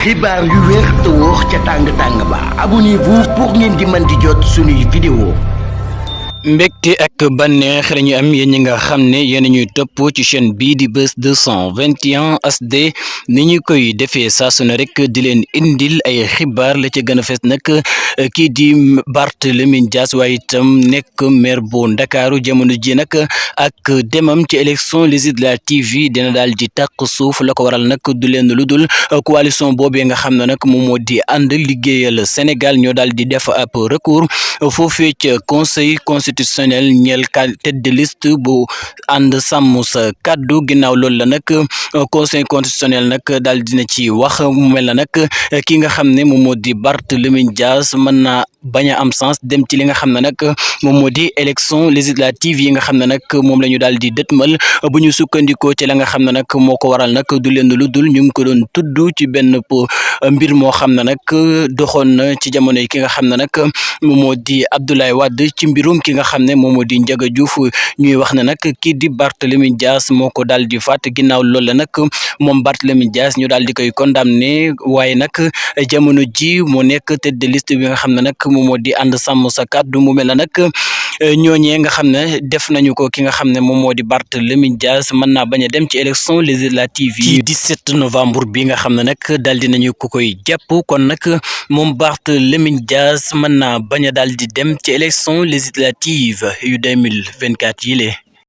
xibaar yu wér te wóor ca tàng ba abonnez-vous pour ngeen di mën di jot suñuy vidéo. mbégte ak bànneex lañu am yéen ñi nga xam ne yéen ñuy topp ci chaîne bii di Buzz 221 HD ni ñu koy defee saa su ne rek di leen indil ay xibaar la ca gën a fees nag kii di Barthélémy Dias waaye itam nekk maire bu Ndakaaru jamono ji nag ak demam ci élection législative yi dina daal di tàq suuf la ko waral nag du leen lu dul coalition boobee nga xam ne nag moom moo di ànd liggéeyal Sénégal ñoo daal di def ab recours foofee ca conseil constitutionnel ñeel tête de liste bu ànd sàmm sa kàddu ginnaaw loolu la nag conseil constitutionnel nag daal dina ci wax mu mel na nag ki nga xam ne moom moo di Barthélémy Dias mën naa bañ a am sens dem ci li nga xam ne nag moom moo di élection législative yi nga xam ne nag moom la ñu daal di dëtmal bu ñu sukkandikoo ci la nga xam ne nag moo ko waral nag du leen lu dul ñu ngi ko doon tudd ci benn mbir moo xam ne nag doxoon na ci jamono yi ki nga xam ne nag moom moo di Abdoulaye Wade ci mbirum ki nga xam ne moom moo di Ndiaga Diouf ñuy wax ne nag kii di Barthélémy Dias moo ko daal di faat ginnaaw loolu la nag moom Barthélémy Dias ñu daal di koy condamné waaye nag jamono ji mu nekk tête de liste bi nga xam ne nag moom moo di ànd sàmm sa kàddu mu mel na nag ñooñee nga xam ne def nañu ko ki nga xam ne moom moo di Barthélémy Dias mën naa bañ a dem ci élection législative yi 17 novembre bi nga xam ne nag daal di nañu ko koy jàpp kon nag moom Barthélémy Dias mën naa bañ a daal di dem ci élection législative yu 2024 yi